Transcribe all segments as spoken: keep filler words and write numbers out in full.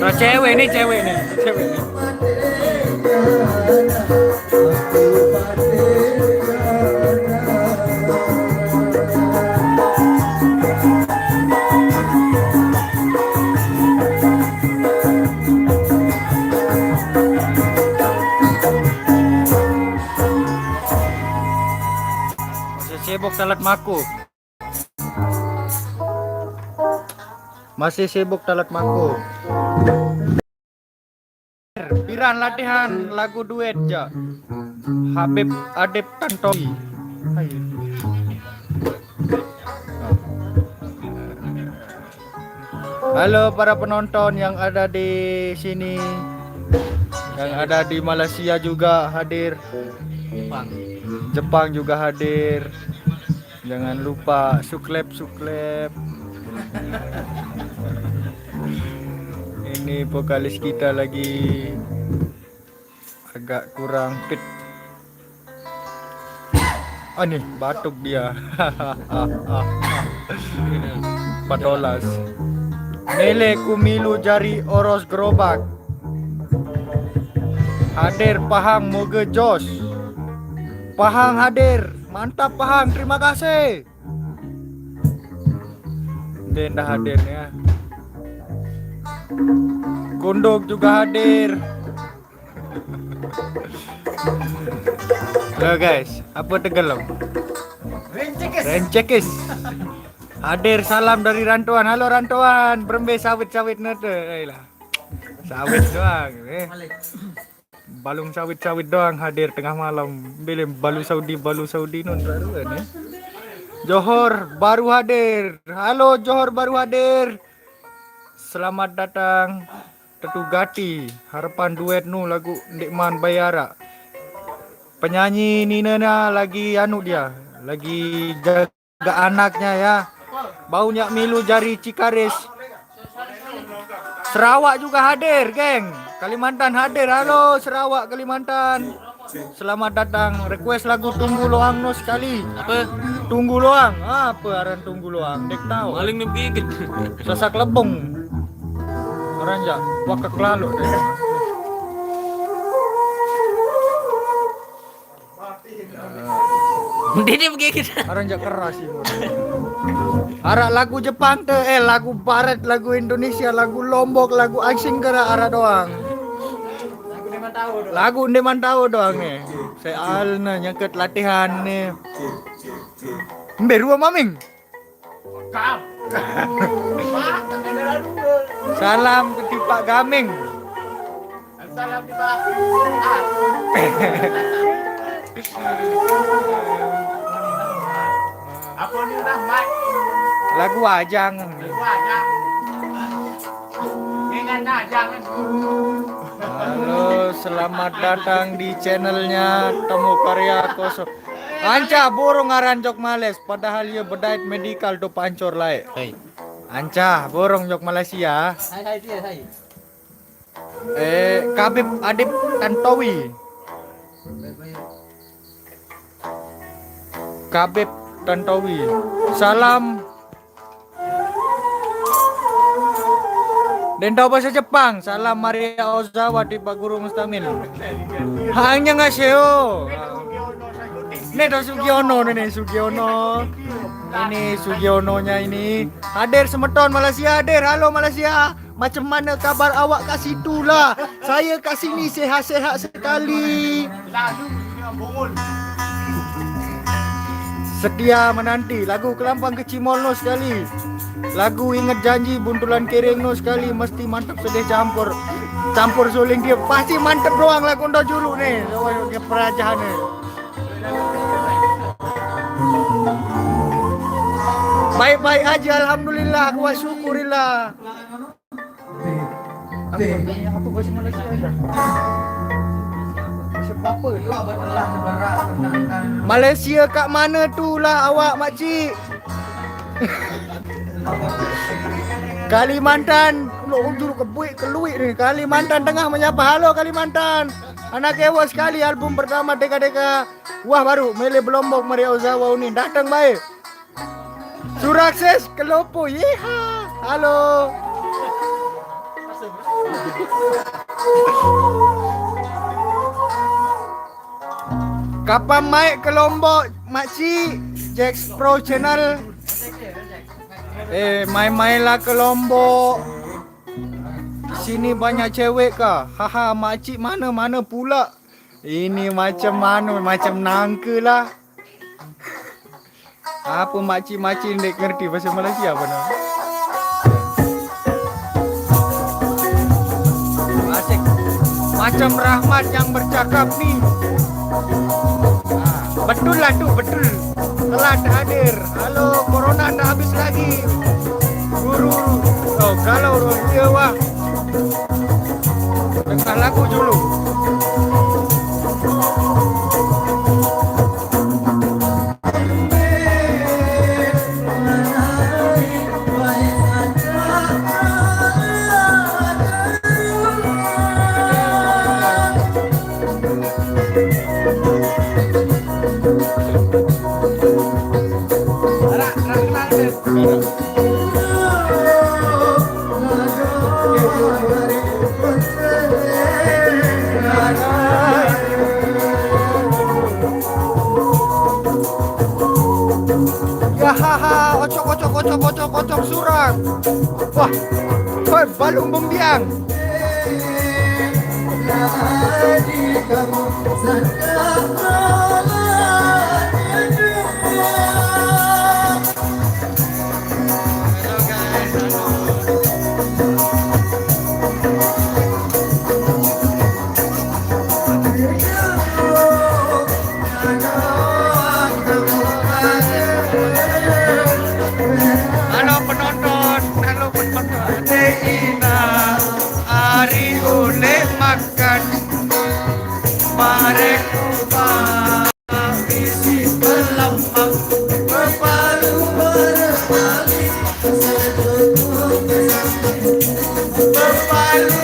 Nah, cewek nih, cewek nih, cewek nih. Masih sibuk telat maku. Masih sibuk telat maku. Piran latihan lagu duet ja. Habib Adib Tantowi. Halo para penonton yang ada di sini, yang ada di Malaysia juga hadir. Jepang. Jepang juga hadir. Jangan lupa subscribe, subscribe. Ini vokalis kita lagi agak kurang fit. Ah, nih, batuk dia. Patolas. Mele kumilu jari oros gerobak. Hadir Pahang moge jos. Pahang hadir. Mantap Pahang, terima kasih. Dia ndak hadir ya. Kunduk juga hadir. Halo guys, apa tegelem? Rencekis. Rencekis. Hadir salam dari Rantuan. Halo Rantuan, berembe sawit-sawit nete. Eh lah. Sawit doang eh. Balung sawit-sawit doang hadir tengah malam. Bilih balu Saudi, balu Saudi nun baru kan ya. Johor baru hadir. Halo Johor baru hadir. Selamat datang. Tetu Gati, harapan duet nu lagu Ndikman Bayara. Penyanyi Nina na lagi anu dia, lagi jaga anaknya ya. Baunya milu jari Cikaris. Sarawak juga hadir, geng. Kalimantan hadir. Halo Sarawak, Kalimantan. Selamat datang. Request lagu Tunggu Loang no sekali. Apa? Tunggu Loang. Apa aran Tunggu Loang? Dek tahu. Maling ni begigit. Sasak lebong. Orang jak wakak lalu deh. Dia, dia begigit. Orang jak keras sih. Arak lagu Jepang tuh, eh lagu barat, lagu Indonesia, lagu Lombok, lagu asing kera arak doang. Lagu ndeman tahu doang nih. Saya alna nyangkut latihan nih. Mbe rua maming. Salam ke Tipak Gaming. Salam Tipak. Apa ni dah Mat? Lagu Ajang. Halo, selamat datang di channelnya Temu Karya Kosong. Anca burung aran jok males, padahal ia bedait medical tu pancor lae. Hai. Anca burung jok Malaysia. Hai, hai, dia, hai. Eh, Kabib Adib Tantowi. Kabib Tantowi. Salam. Dentau bahasa Jepang. Salam Maria Ozawa di Pak Guru Mustamil. Hanya ngaseo. Ini tuh Sugiono nih, Sugiono. Ini Sugiononya ini. Hadir semeton Malaysia, hadir. Halo Malaysia. Macam mana kabar awak kat situ lah? Saya kat sini sehat-sehat sekali. Setia menanti lagu Kelampang Kecil Molno sekali. Lagu Ingat Janji Buntulan Kering no sekali mesti mantap sedih campur. Campur suling dia pasti mantap doang lagu ndo julu nih. Perajahan nih. Baik-baik aja alhamdulillah, aku syukurillah. Malaysia kat mana tu lah awak makcik? Kalimantan, lo ujur kebuik keluik ni. Kalimantan Tengah menyapa. Halo Kalimantan. Anak ewa sekali album pertama deka-deka. Wah baru mele belombok Maria Ozawa ni. Datang baik. Surakses kelopo. Yeha. Halo. Kapan mai ke Lombok makcik? Jack Pro Channel. Eh, mai-mailah ke Lombok. Sini banyak cewek kah? Haha, makcik mana-mana pula. Ini macam mana? Macam nangka lah. Apa makcik-makcik dek ngerti bahasa Malaysia apa nama? Asik. Macam Rahmat yang bercakap ni. Ah, betul lah tu, betul. Telah hadir. Halo, corona tak habis lagi. Guru. Oh, kalau dia wah. Dengar lagu dulu. Yahaha, ocok, ocok, ocok, ocok, ocok, surang. Wah, hoi, balung bembiang. Halo penonton, halo penonton. Ina ari oleh makan. Mare kuba isi pelampang. Bepalu berkali. Bepalu.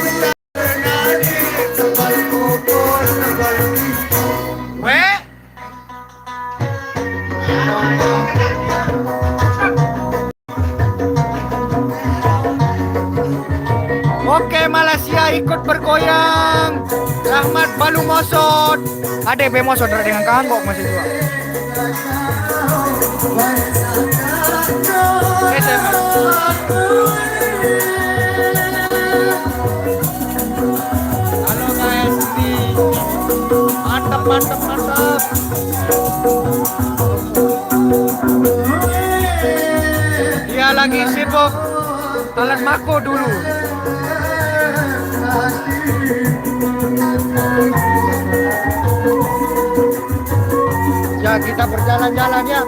Oke, Malaysia ikut bergoyang. Rahmat balu mosot. Ada be mosot dengan kanggok masih tua. Halo guys, ini mantap, mantap, mantap. Dia lagi sibuk alat mako dulu. Ya, kita berjalan-jalan ya.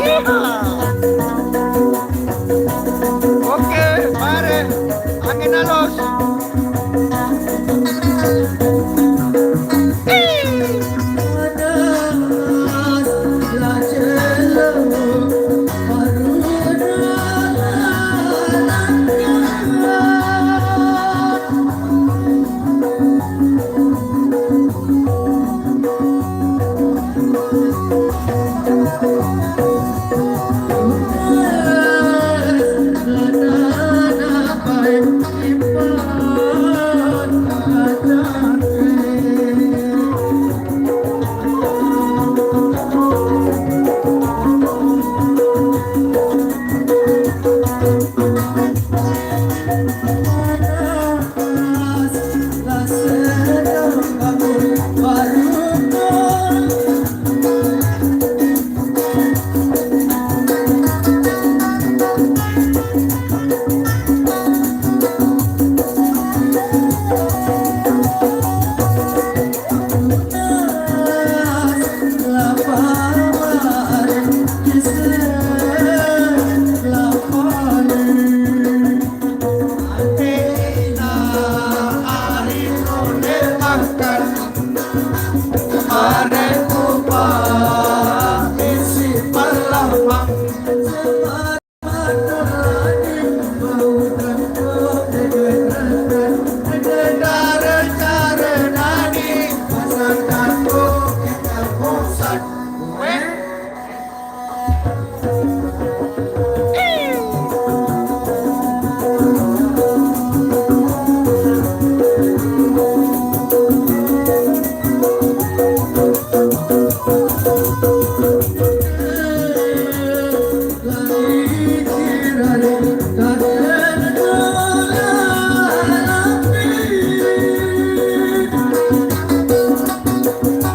Yeehaw. Oke, mari. Angin alus.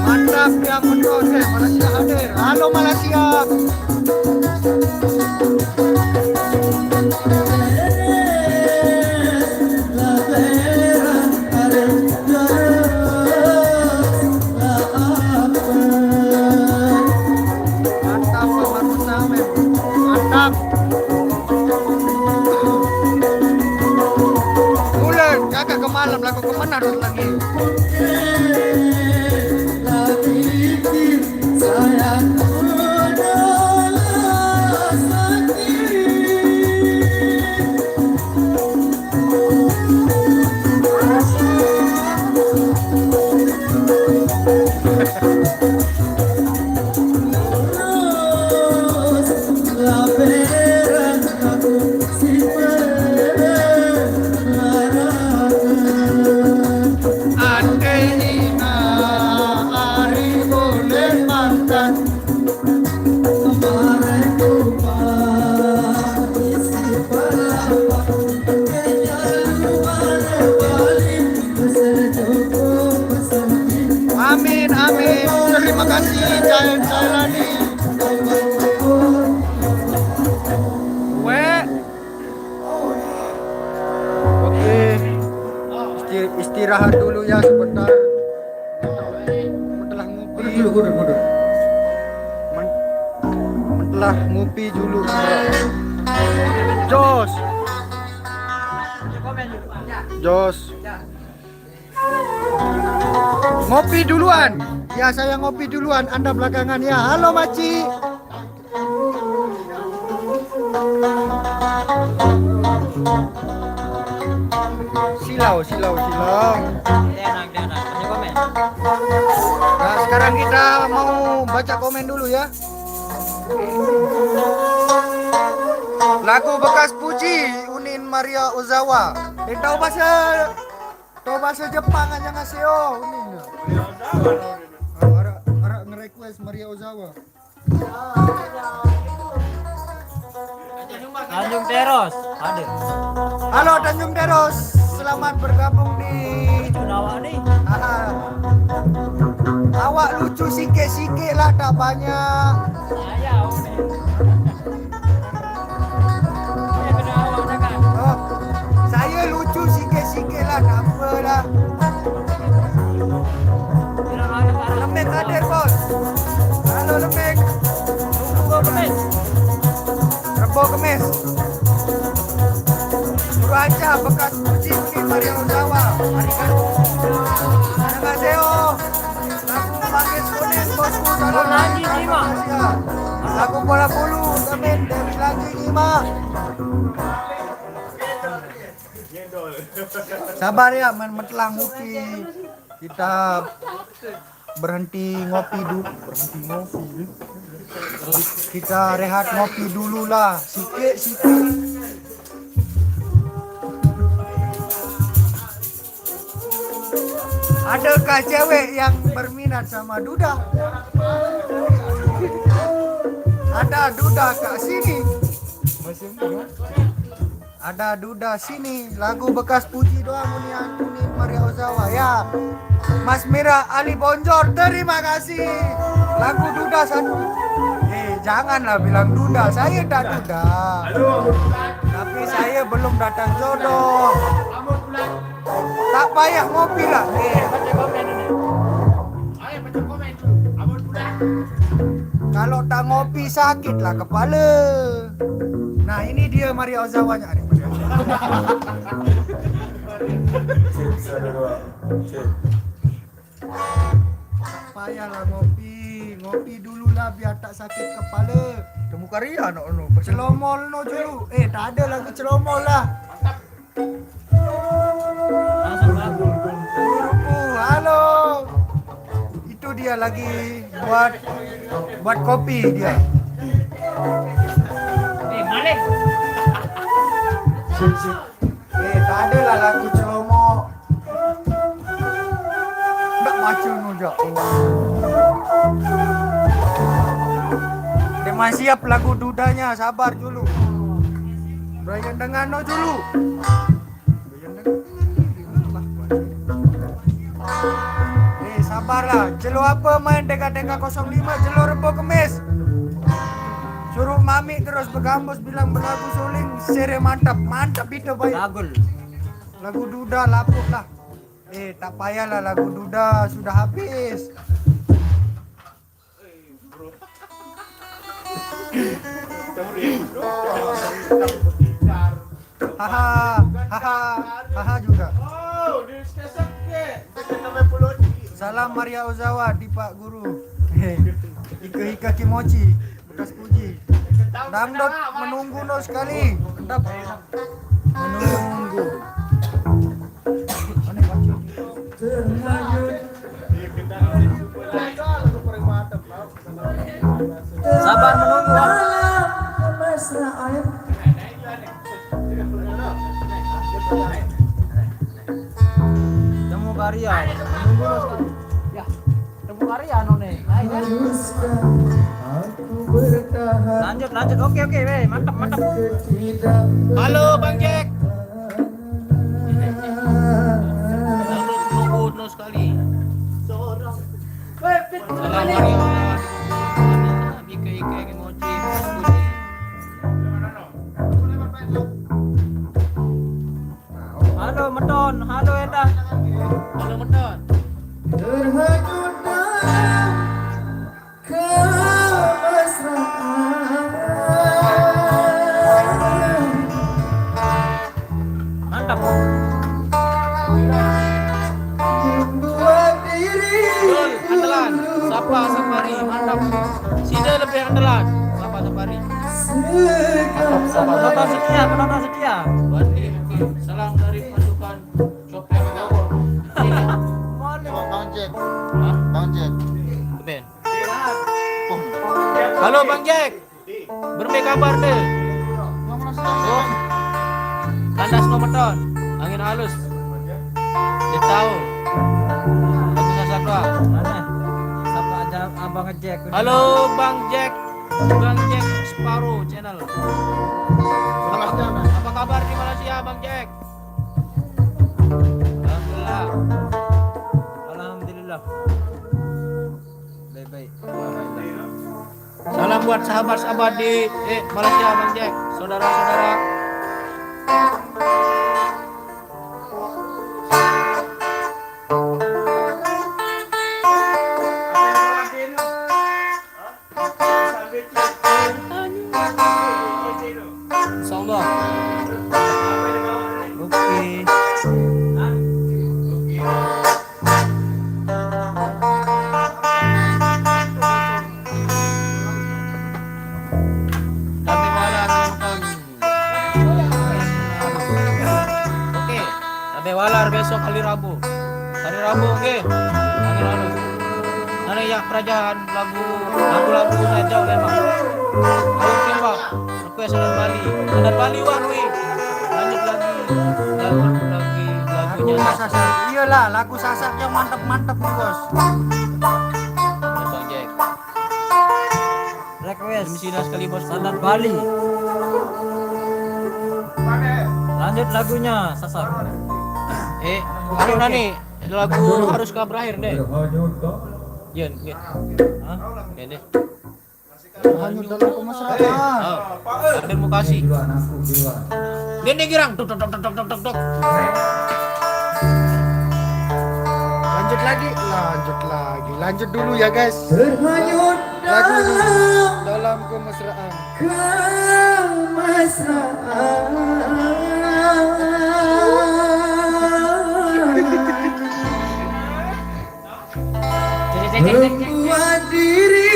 Mantap yang mendosen, Malaysia hadir. Halo Malaysia. Mantap, Pak Maruf Samin. Mantap. Bulan, kakak ke malam, lagu ke mana lagi? Amin, amin. Terima kasih, Cai-, Cailani. Wek. Oke. Isti-, istirahat dulu ya sebentar. Telah ngopi. Mundur dulu, mundur, mundur. Men-, telah ngopi dulu. Jos. Jos. Ngopi duluan. Ya, saya ngopi duluan, Anda belakangan ya. Halo, Maci. Silau, silau, silau. Nah, sekarang kita mau baca komen dulu ya. Lagu bekas puji, Unin Maria Ozawa. Eh, tahu bahasa, tahu bahasa Jepang aja ngasih, oh, Unin. Oh, arah, arah nge-request Maria Ozawa. Tanjung Teros, hadir. Halo Tanjung Teros, selamat bergabung di Sunawa nih. Ah, awak lucu sikit-sikit lah, tak banyak. Saya, Om. Saya kena awak dah kan. Oh, saya lucu sikit-sikit lah, tak apalah. Lemek hadir, bos. Halo, Lemek. Kemis. Guru Anca, bekas puji di Maria Ozawa. Arigato. Annyeonghaseyo. Lagu Manggis Kuning, bosku, salam. Bola Anji Jima. Lagu bola bulu, Jamin, Dewi Lanji Jima. Sabar ya, main metelang ngopi. Kita berhenti ngopi dulu, berhenti ngopi. Kita rehat ngopi dulu lah, sikit-sikit. Adakah cewek yang berminat sama Duda? Ada Duda kat sini. Ada Duda sini, lagu bekas puji doang, Unian Kuning Maria Ozawa ya. Mas Mira Ali Bonjor, terima kasih. Lagu Duda satu. Eh, janganlah bilang Duda, saya tak Duda. Tapi saya belum datang jodoh. Tak payah ngopi lah. Eh, kalau tak ngopi, sakitlah kepala. Nah, ini dia Maria Ozawanya. Ada Maria. Payahlah ngopi, ngopi dululah biar tak sakit kepala. Temu karya anak ono. Celomol no dulu. Eh, tak ada lagu celomol lah. Guruku, halo. Itu dia lagi buat buat kopi dia. Eh, tak ada lah lagu celomok. Ndak baca nujak. Dia masih siap lagu Dudanya, sabar dulu. Brian dengan no dulu. Eh, sabarlah. Jelo apa main Deka-Deka kosong lima, jelo Rebo Kemis. Suruh Mami terus begambus bilang belagu suling, sere mantap, mantap itu baik. Bagul. Lagu Duda lapuk lah. Eh, tak payahlah lagu Duda sudah habis. Haha, haha, haha juga. Salam Maria Ozawa di Pak Guru. Ika-ika kimochi, bekas puji. Dangdut menunggu no sekali. Mantap. Menunggu. Sabar menunggu. Malam kemesraan. Temu karya. Menunggu no sekali. Ya. Temu karya no ne. Ayo, kan? Lanjut, lanjut. Oke, oke, weh. Mantap, mantap. Halo, Bang Jack. Halo, tunggu no sekali. Salam karya. Ike, ike, emoji. Halo, Meton. Halo, Endah. Halo, Meton. Terhanyut dalam kemesraan. Mantap. Membuat diri Betul, andalan. Sapa Sapari, mantap. Sida lebih andalan. Sapa Sapari. Mantap, sapa Sapari. Penonton setia, penonton setia. Wani, salam dari pasukan Copet Gawang. Bang Jack. Hah? Bang Jack. Band. Halo, Bang Jack. Berme kabar deh. Oh. Kandas no Meton. Angin halus. Dia tahu. Aku sasa tua. Mana? Sapa aja Abang Jack. Halo, Bang Jack. Bang Jack Sparrow Channel. Apa, apa kabar di Malaysia, Bang Jack? Alhamdulillah. Alhamdulillah. Baik-baik. Alhamdulillah. Salam buat sahabat-sahabat di, eh, Malaysia, Bang Jack. Saudara-saudara. Walar besok hari Rabu. Hari Rabu, oke. Hari Rabu. Hari ya, kerajaan lagu, lagu-lagu jauh memang. Ayo, coba. Request Adat Bali. Adat Bali, Wan, wih. Lanjut lagi. Lagu, lagi, lagunya Sasak. Iyalah, lagu Sasak yang mantep-mantep nih, Bos. Ya, Bang Jack. Request. Sini sekali, Bos. Adat Bali. Lanjut lagunya, Sasak. Eh, aduh, Nani, lagu harus ke berakhir deh. Yen, yen. Hah? Yen deh. Hanyut dalam kemesraan. Oh, akhir mau kasih. Yen deh, girang. Tuk, tuk, tuk, tuk, tuk, tuk, tuk. Lanjut lagi, lanjut lagi. Lanjut dulu ya, guys. Berhanyut dalam kemesraan. Kemesraan. Membuat diri.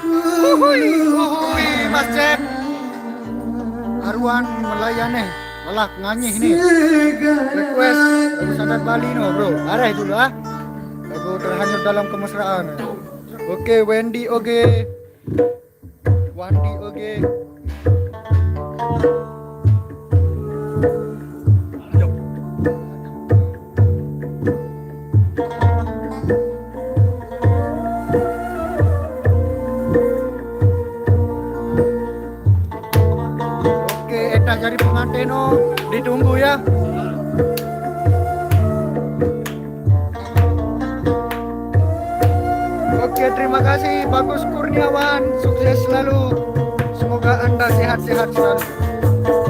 Uhui, uhui, Mas Cep. Aruan melayane, lelak nganyih nih. Request lagu Sadat Bali no, bro. Areh dulu ah. Lagu terhanyut dalam kemesraan. Oke, Wendy, oke. Wandi, oke. Oke, Eta jadi pengantin, oh. Ditunggu ya. Oke, terima kasih Bagus Kurniawan, sukses selalu. Semoga Anda sehat-sehat selalu.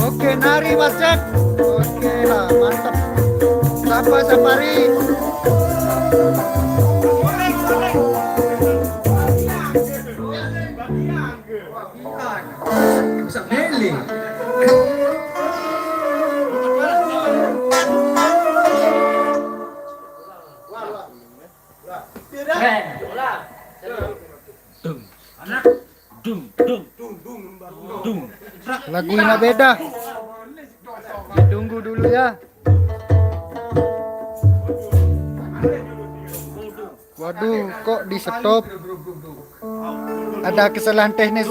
Oke, nari Mas Cep. Oke lah, mantap. Sapa Sapari. Bisa mele. Dung, dung, dung, dung. Lagu ini beda. Ditunggu dulu ya. Waduh, kok di stop? Ada kesalahan teknis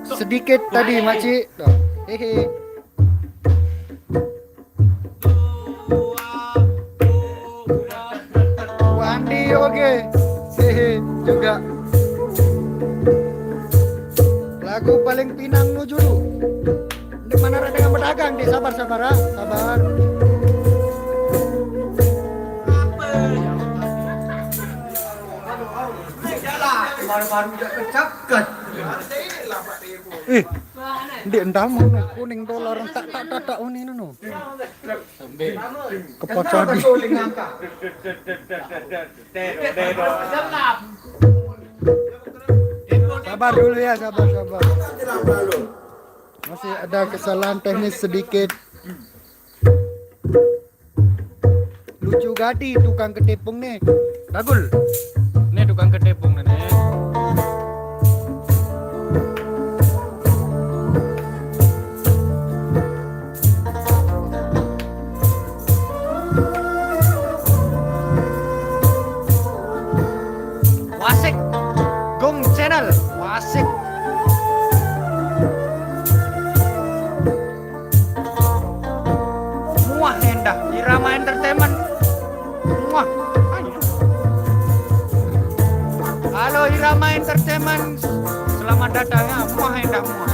sedikit tadi, Makcik. Tuh. Hehe. Wandi, oke. Hehe, juga. Lagu paling pinang nu juru. Di mana ada dengan pedagang, di sabar, sabar, ah. Sabar. Baru-baru udah kecakkan. Ih, ndik, entah mau kuning dolar, tak, tak, tak, tak, ini, no. Kepacadi. Sabar dulu ya, sabar, sabar. Masih ada kesalahan teknis sedikit. Lucu gadi tukang ketepung nih. Dagul. Nih tukang ketepung nih. Wasik. Gong Channel. Wasik. Muah endah, Irama Entertainment. Muah. Halo Irama Entertainment, selamat datang ya. Muah endah, muah.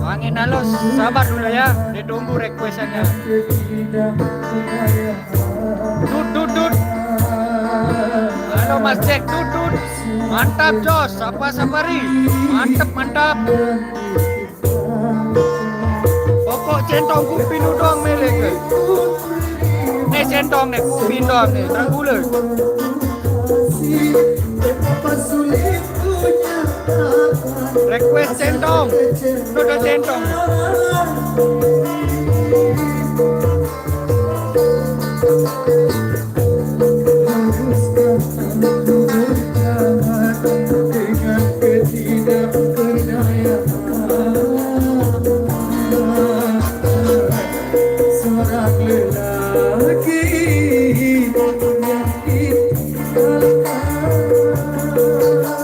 Angin halus, sabar dulu ya, ditunggu requestannya. Dut, dut, dut. Halo Mas Jack, dut, dut. Mantap, Jos. Sapa, Sapari? Mantap, mantap. Pokok centong kuping udang milik. Eh, centong nih, kuping udang nih, terang gula. Request centong. Dut, dut, centong.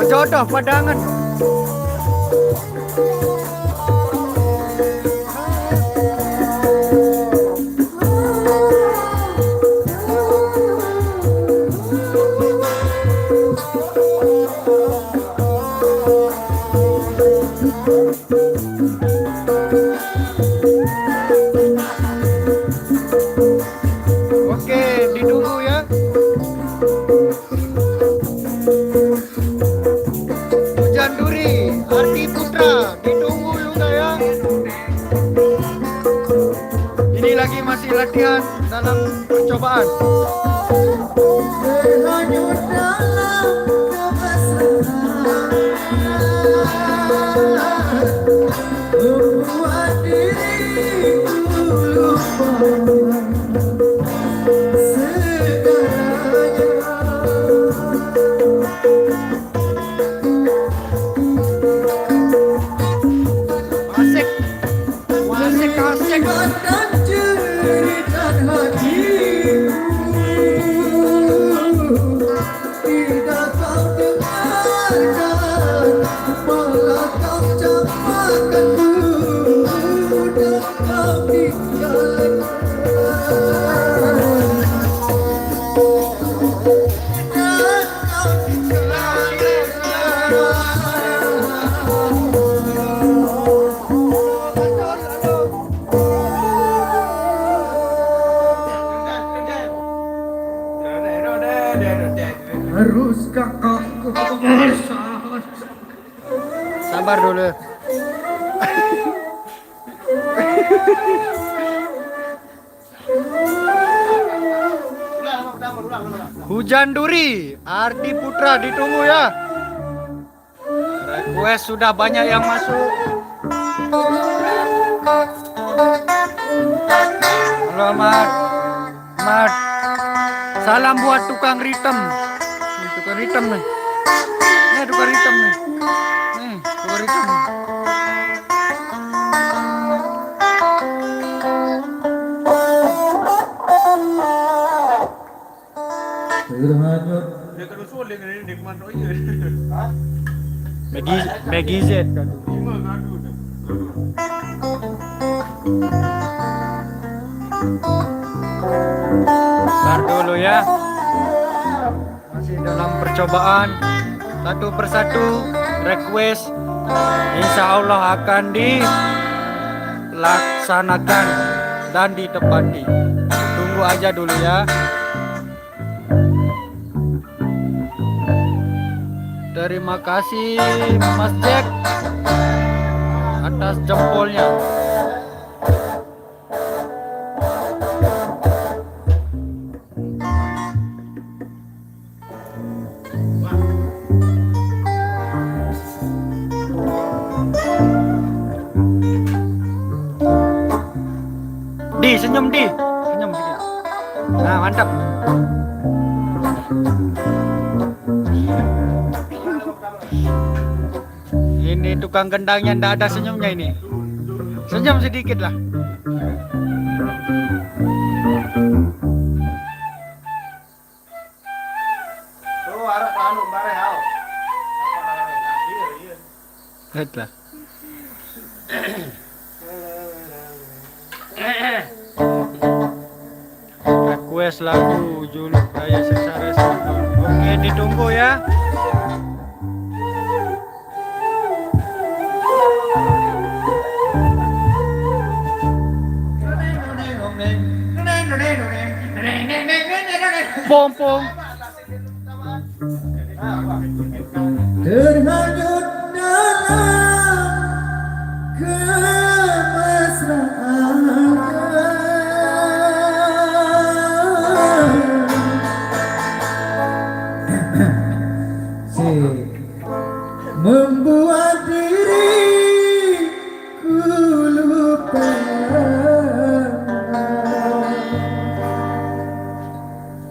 Berjodoh padangan. Oke, ditunggu ya. Hujan Duri, Ardi Putra, ditunggu juga ya. Ini lagi masih latihan dalam percobaan. Terhanyut dalam kemesraan, membuat diriku lupa segalanya. Asik. Asik, asik. Dan cerita hatiku tidak kau dengarkan, malah kau campakkan, mudah kau tinggalkan. Haruskah aku bersalah? Sabar dulu. Hujan Duri, Ardi Putra ditunggu ya. Request sudah banyak yang masuk. Halo, Mat. Mat. Salam buat tukang ritem. Nih, tukang ritem nih. Nih, tukang ritem nih. Nih, tukang ritem nih. Terhanyut. Dia kena sulit ni, dia kemana iya. Megi, Megi Z kan. Lima gaduh tu. Gaduh. Tar dulu ya. Masih dalam percobaan. Satu persatu request, insya Allah akan dilaksanakan dan ditepati. Tunggu aja dulu ya. Terima kasih Mas Jack atas jempolnya. Di, senyum, Di. Senyum sedikit. Nah, mantap. Ini tukang gendangnya ndak ada senyumnya ini. Senyum sedikit lah. Lihat lah. Request lagu Juluk Raya Sengsara Satu. Oke, ditunggu ya. Pom, pom. Terhanyut dalam kemesraan. Si membuat diriku lupa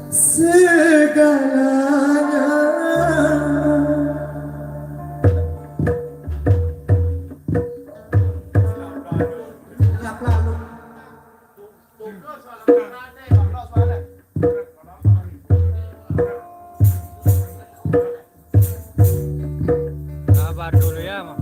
segalanya. Sabar dulu ya, Bang.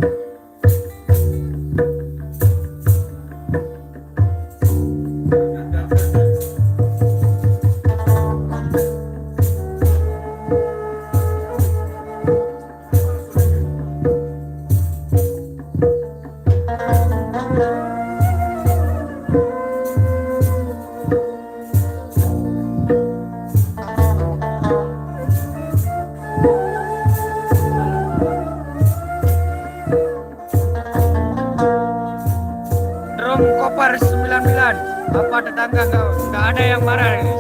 Drum Kopar sembilan sembilan. Apa tetangga kau? Nggak ada yang marah ini.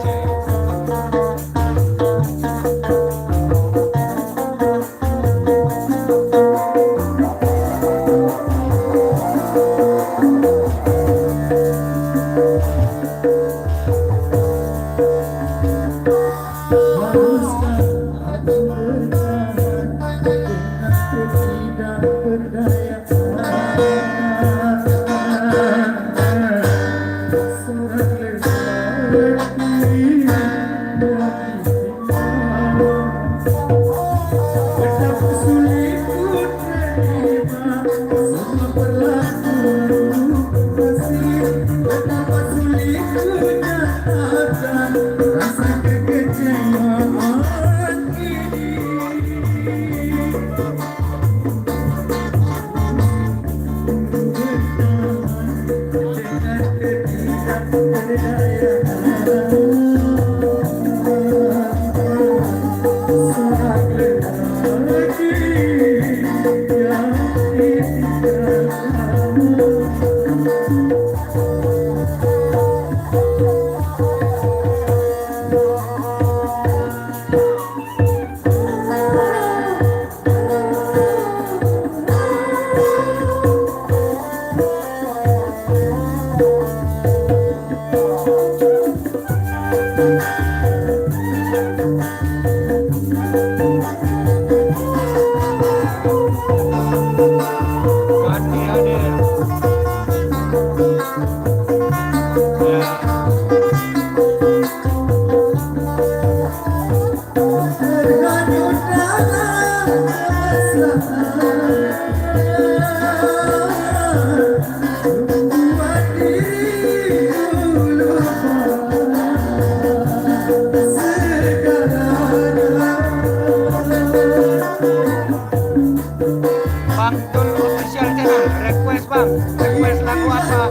Bang Tul Official Channel, request, Bang, request lagu apa?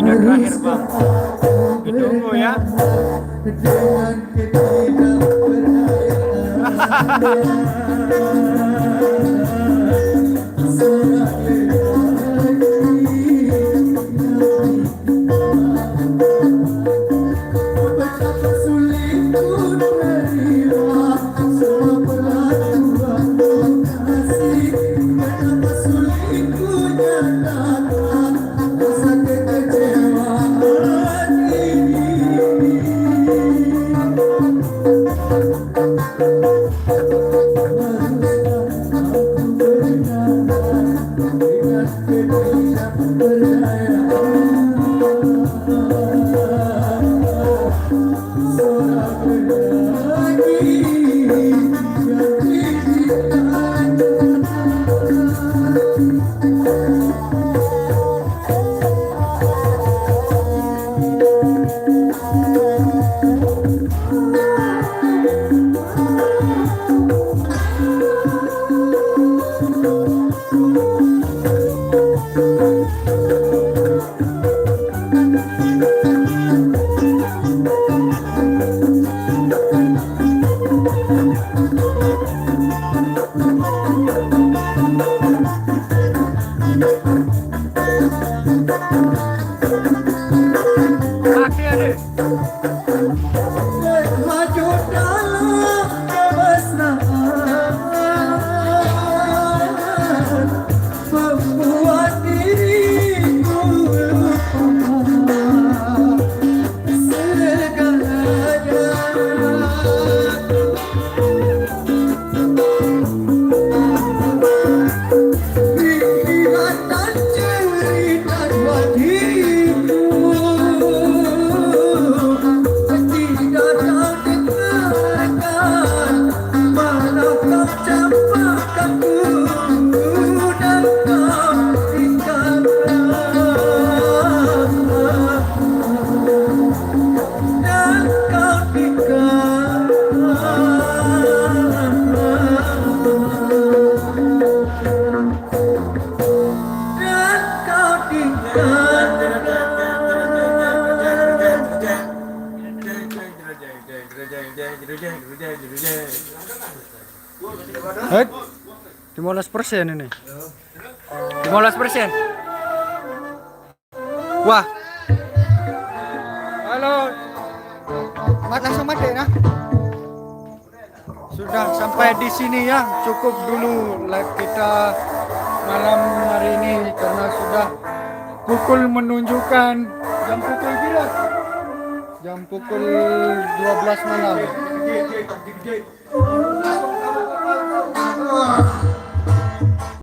Ini terakhir, Bang. Ditunggu ya. Maju dalam kemesraan, membuat diriku lupa segalanya. Pikiran dan cerita wajibmu tidak kau dengarkan, malah kau campakkan ku dan kau tinggalkan. Dan kau tinggal. Dan kau tinggal. Eh, lima belas persen ini. Lima belas persen. Wah. Halo. Mat, langsung mati, nah. Sudah sampai di sini ya, cukup dulu live kita malam hari ini karena sudah pukul menunjukkan jam pukul berapa? Jam pukul dua belas malam.